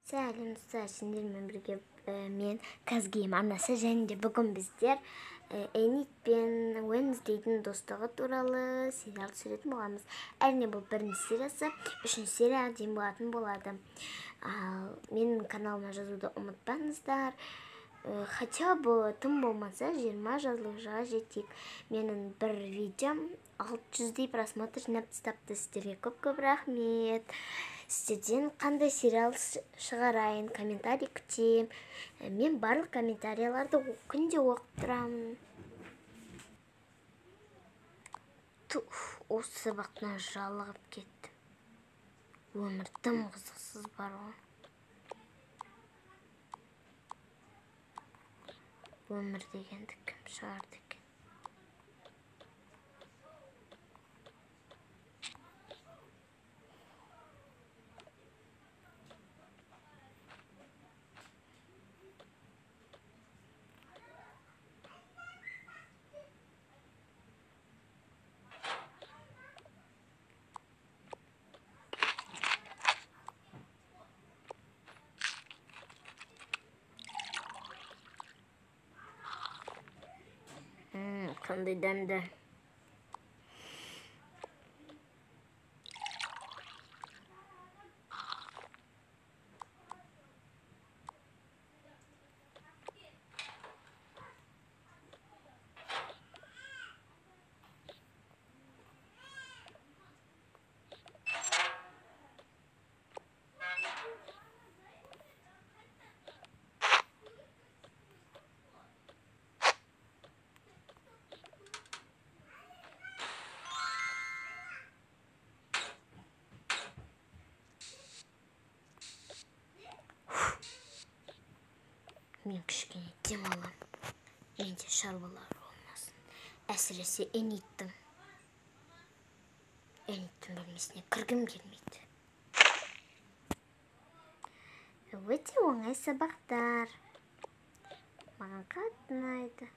Сәлем достар, сендермен бірге мен Казгейм арнасы және де бүгін біздер Энид пен Уэнсдейдің достығы туралы сериал түсіретін боламыз. Әрине, бұл бірінші сериясы, үшінші серияға дейін болатын болады. Ал менің каналыма жазуды ұмытпаңыздар. Хотя бы тым болмаса 20 жазылушыға жетейік. Менің бір видеом 600-дей просмотр жинап тастапты. Сіздерге көп-көп рахмет. Сіздерден қандай сериал шығарайын, комментарий күтемін. Мен барлық комментарияларды күнде оқып тұрамын. Туф, осы сабақтан жалығып кеттім. Өмір тым қызықсыз бар ғой. Өмір дегенді кім шығарды екен? Қандай дәмді. Мен кішкене демалам. Менде шаруалар болмасын. Әсіресе Энидтің. Энидтің бөлмесіне кіргім келмейді. Өте оңай сабақтар. Маған қатты ұнайды.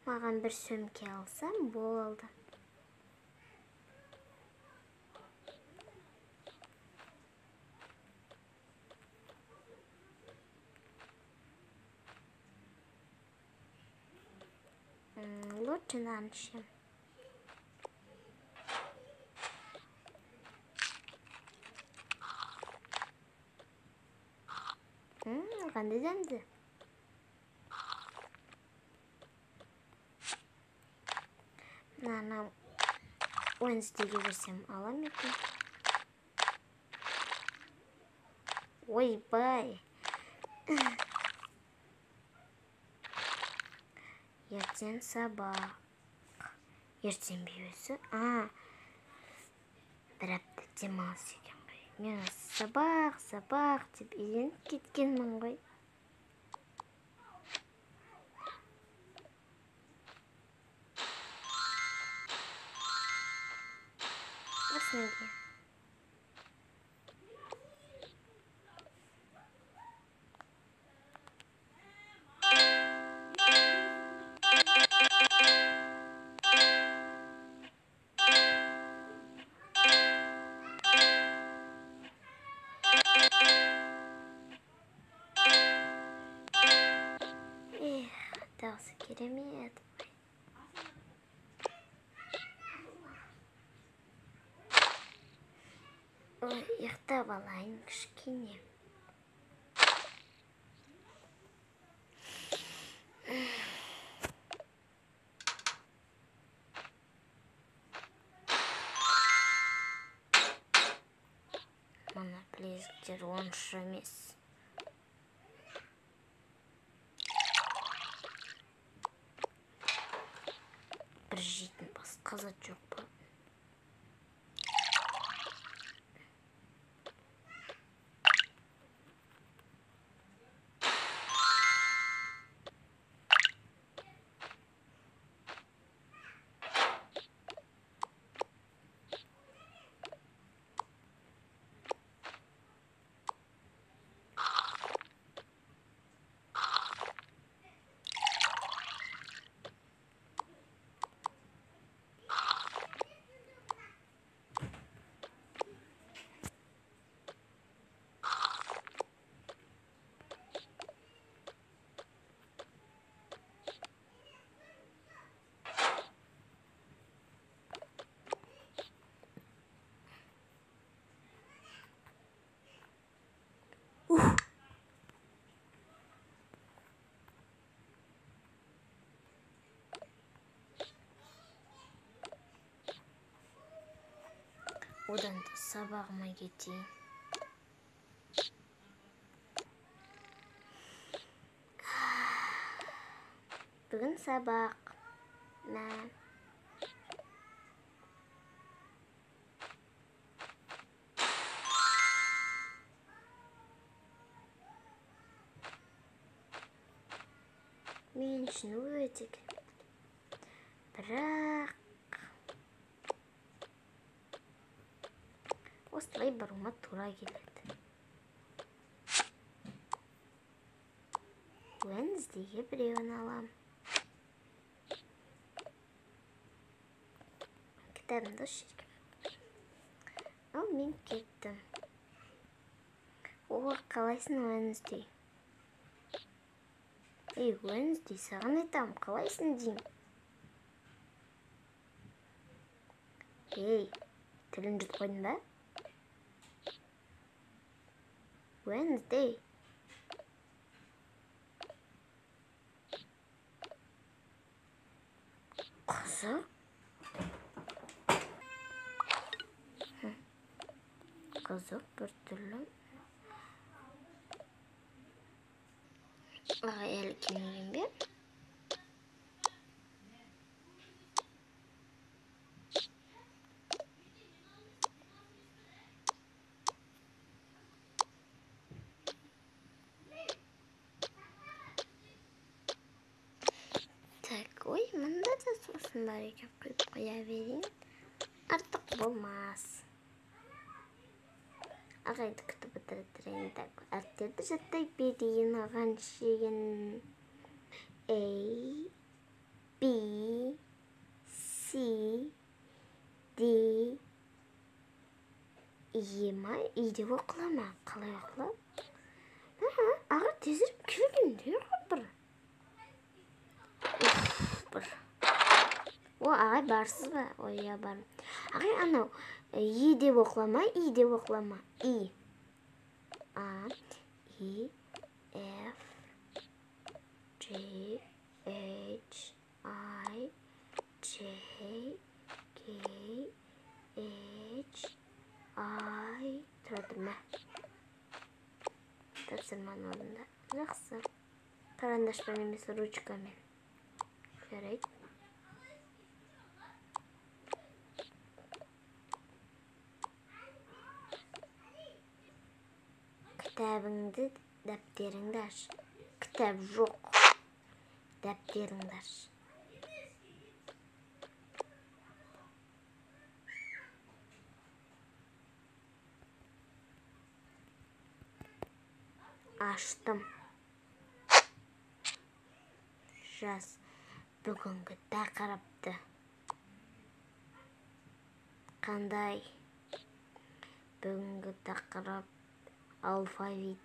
Маған бір сөмке алсам болды. Лучше нан ішемін. Қандай дәмді. Мынаны Уэнсдейге берсем ала ма екен? Ойбай. Ертең сабақ. Ертең бейбісі. Бір апта демалыс екен ғой. Мен сабақ, сабақ деп үйреніп кеткенмін ғой. Осыны киемін. Дауысы керемет. Ой, ұйықтап алайын кішкене. Мына білезіктер онша емес. Бір жейтін басқа зат жоқ па? Одан да сабағыма кетейін. Бүгін сабақ. Мә. Мен үшін өте керек. Бірақ осылай баруыма тура келеді. Уэнсдейге біреуін алам. Кітабымды осы жерге қойып. Ал мен кеттім. О, қалайсың, Уэнсдей? Ей, Уэнсдей, саған айтамын, қалайсың деймін. Ей, тілін жұтып қойдың ба? Уэнсдей. Қызық. Қызық бір түрлі. Ағай әлі келмеген бе? Так, ой, мында да сусын бар екен, құйып қоя берейін. Артық болмас. Ағайды күтіп отыра тұрайын. Так, әріптерді жаттай берейін оған шейін. A, B, C, D, E ма? И деп оқыла ма? Қалай оқылады? Аға тезірек келгенде ғой бір. Уф, бір. О, ағай барсыз ба? Ой, иә, бармын. Ағай, анау Е деп оқыла ма? И деп оқыла ма? И. А, И, F, G, H, I, J, K, H, I. Тұра тұр, мә. Тапсырманы орында. Жақсы. Карандашпен емес, ручкамен. Жарайды. Кітабыңды, дәптеріңді аш. Кітап жоқ. Дәптеріңді аш. Аштым. Жаз бүгінгі тақырыпты. Қандай? Бүгінгі тақырып алфавит.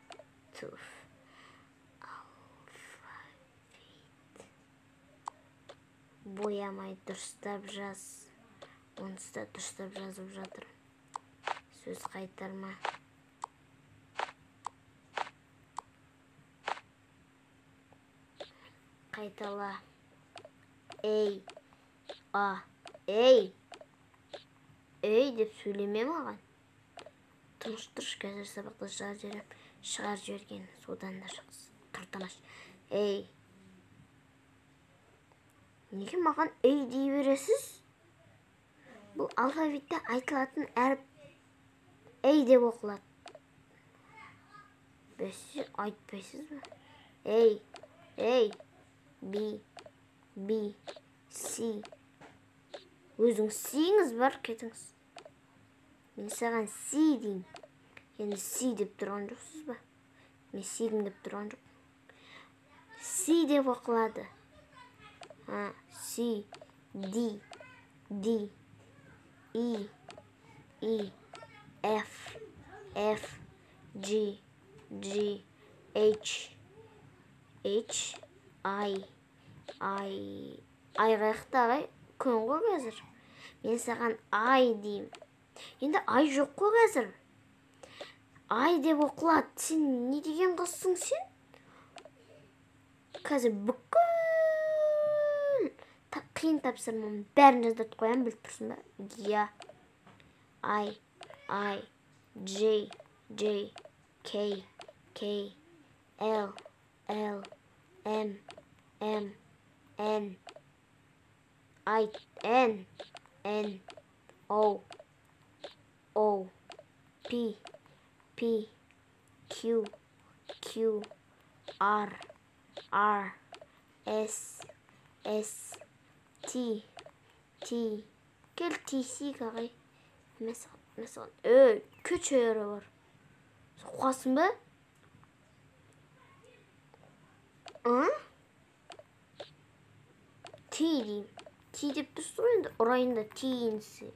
Алфавит. Боямай дұрыстап жаз. Онсыз да дұрыстап жазып жатыр. Сөз қайтарма. Қайтала. Ей. А. Ей. Ей деп сөйлеме маған. Тыныш тұршы, қазір сабақты шығарып жіберем. Шығарып жіберген содан да жақсы. Тұр тыныш. Ей. Неге маған ей дей бересіз? Бұл алфавитте айтылатын әріп ей деп оқылады. Бәсе айтпайсыз ба? Ей, ей, B, B, C. Өзің С-іңіз бар, кетіңіз. Мен саған С деймін. Енді С деп тұрған жоқсыз ба? Мен С-ім деп тұрған жоқ. С деп оқылады. А, С, Д, Д, И, И, F, F, G, G, H, H, I, I. I қаяқта ағай? Күн ғой қазір. Мен саған I деймін. Енді I жоқ қой қазір. I деп оқылады. Сен не деген қызсың сен? Қазір бүкіл қиын тапсырманың бәрін жаздыртып қоямын, біліп тұрсың ба? Иә. I, I, J, J, K, K, L, L, M, M, N, I, N, N, O, O, P, P, Q, Q, R, R, S, S, T, T. Кел тиісейік, ағай. Мәссаған, мәссаған. Ей, кетші әрі бар. Соққансың ба? А? Ти деймін. Ти деп тұрсың ғой енді, ұрайын да тиінсі.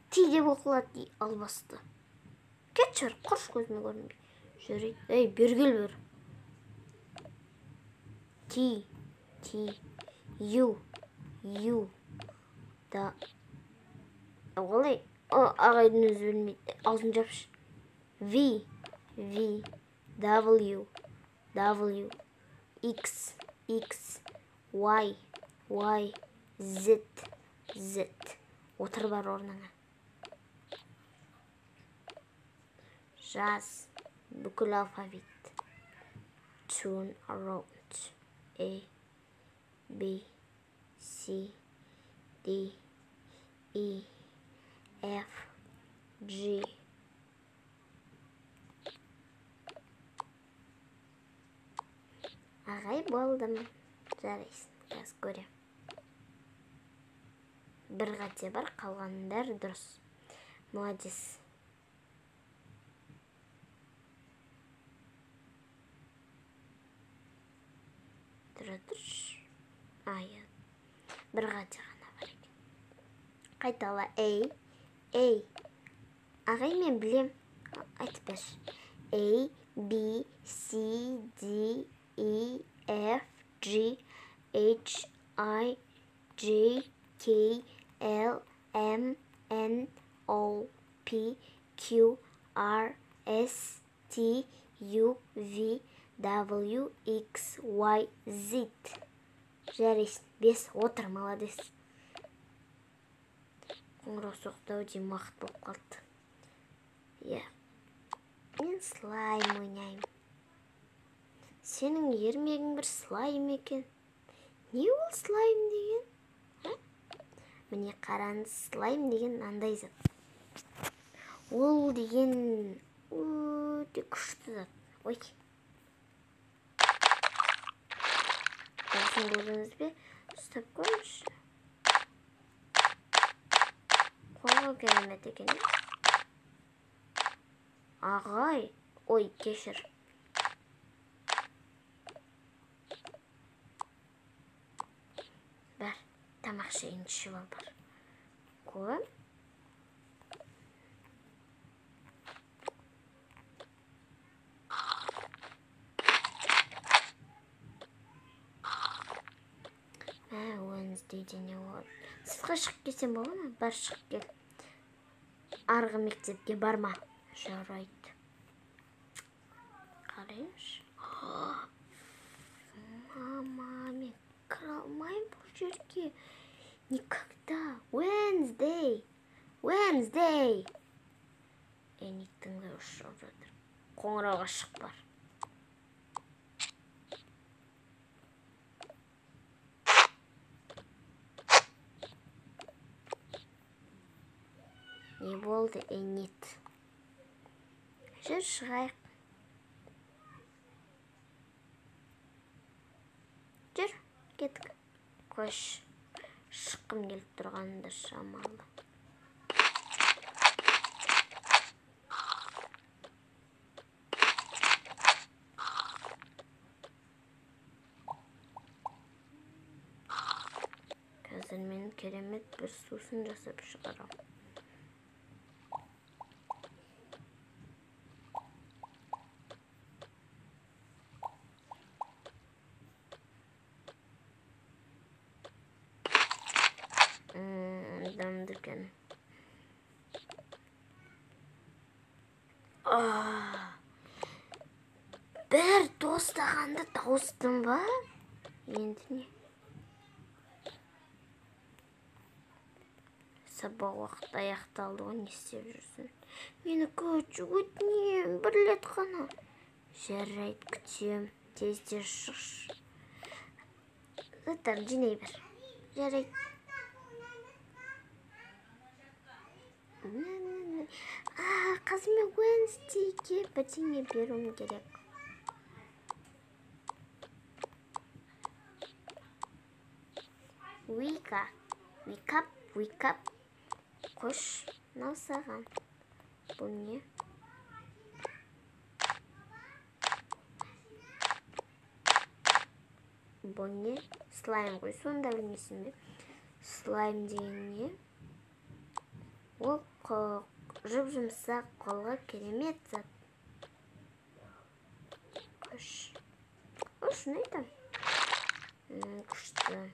Ти деп оқылады дей албасты. Кетші әрі, құрыш көзіме көрінбей. Жарайды. Ей, бері кел бері. Ти, Ти, Ю, Ю, да. Олай, ағайдың өзі білмейді. Аузын жапшы. V, V, W, W, X, X, Y, Y, Z, Z. Отыр бар орныңа. Жаз бүкіл алфавит. Turn around. A, B, C, D, E, F, G. Ағай болдым. Жарайсың, қазір көрем. Бір қате бар, қалғанының бәрі дұрыс. Молодец. Тұра тұршы. А, иә. Бір қате ғана бар екен. Қайтала. A, A. Ағай, мен білем. Айтып берші. A, B, C, D, E, F, G, H, I, J, K, L, M, N, O, P, Q, R, S, T, U, V, W, X, Y, Z. Жарайсың. 5. Отыр, молодец. Қоңырау соқты ау деймін, уақыт болып қалды. Иә. Мен слайм ойнаймын. Сенің ермегің бір слайм екен. Не ол слайм деген? А? Міне қараңыз, слайм деген мынандай зат. Ол деген өте күшті зат. Ой. Дауысын көрдіңіз бе? Ұстап көріңізші. Қолға керемет екен. Ағай, ой, кешір. Бар, тамақ шайын ішіп ал бар. Көп. Уэнсдейде не болады? Сыртқа шығып келсем бола ма? Бар, шығып кел. Арғы мектепке барма. Жарайды. Қарайыншы. Мама, мен кіре алмаймын бұл жерге. Никогда. Уэнсдей. Уэнсдей. Эниттің дауысы шығып жатыр. Қоңырауға шық бар. Не болды, Энит? Жүр, шығайық. Жүр, кеттік. Қош, шыққым келіп тұрғанында шамалы. Қазір мен керемет бір сусын жасап шығарамын. Дәмді екен. Бір тостағанды тауыстым ба? Енді не? Сабақ уақыты аяқталды ғой, не істеп жүрсің? Мені күтші, өтінемін, бір рет қана. Жарайды, күтем. Тез-тез шықшы. Заттарын жинай бер. Жарайды. Қазір мен Уэнсдейге бірдеңе беруім керек. Вика. Wake up, wake up. Қош, мынау саған. Бұл не? Бұл не? Слайм ғой, соны да білмейсің бе? Слайм деген не? Ол жұп-жұмсақ, қолға керемет зат. Қош. О, шын айтам. Күшті.